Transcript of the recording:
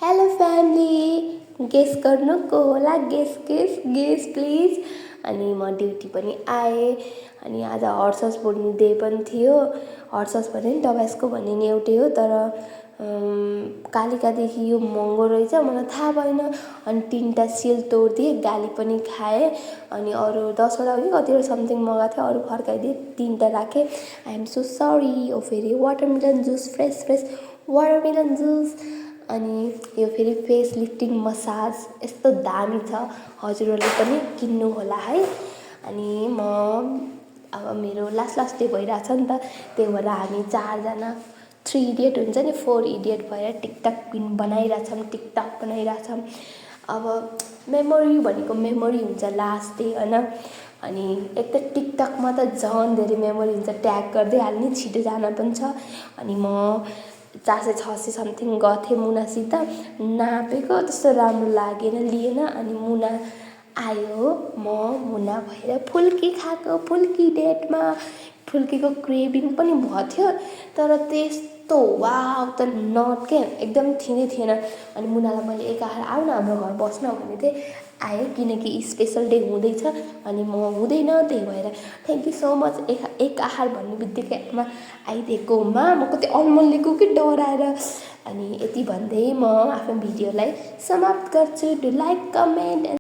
Hello family, guess गर्नु को होला? Guess guess guess please. अनि म ड्युटी पनि आएँ। अनि आज हर्सस बोल्ने डे पनि थियो। हर्सस भने नि दबास्को भने नि एउटै हो, तर कालिकादेखि यो महँगो रहेछ मलाई थाहा भएन। अनि 3टा सेल तोडिदिएँ, गाली पनि खाएँ। अनि अरू 10वटा हो कि कतिवटा समथिङ मगाएको थियो, अरू फर्काइदिएँ, 3टा राखेँ। I am so sorry. फेरि watermelon juice, fresh watermelon juice. अनि यो फेरि फेस लिफ्टिङ मसाज यस्तो दामी छ, हजुरहरूले पनि किन्नु होला है। अनि म अब मेरो लास्ट डे भइरहेछ नि त, त्यही भएर हामी 4जना 3 इडियट हुन्छ नि, 4 इडियट भएर टिकटक बनाइरहेछौँ। अब मेमोरी भनेको मेमोरी हुन्छ लास्ट डे होइन। अनि एक त टिकटकमा त झन् धेरै मेमोरी हुन्छ, ट्याग गर्दै हाल्ने, छिटो जान पनि छ। अनि म 400-600 समथिङ गएको थिएँ मुनासित, नापेको त्यस्तो राम्रो लागेन, लिएन। अनि मुना आयो, म मुना भएर फुल्की खाएको, फुल्की डेटमा फुल्कीको क्रेभिङ पनि भएको थियो, तर त्यस्तो वाउ त नट के एकदम थिएन। अनि मुनालाई मैले एक आहार आऊ न हाम्रो घर बस्न भनेको थिएँ, आयो किनकि स्पेसल डे हुँदैछ अनि म हुँदैन, त्यही भएर थ्याङ्क यू सो मच। एक आहार भन्ने बित्तिकैमा आइदिएकोमा म कति अल्मलिएको कि डराएर। अनि यति भन्दै म आफ्नो भिडियोलाई समाप्त गर्छु। Do like, comment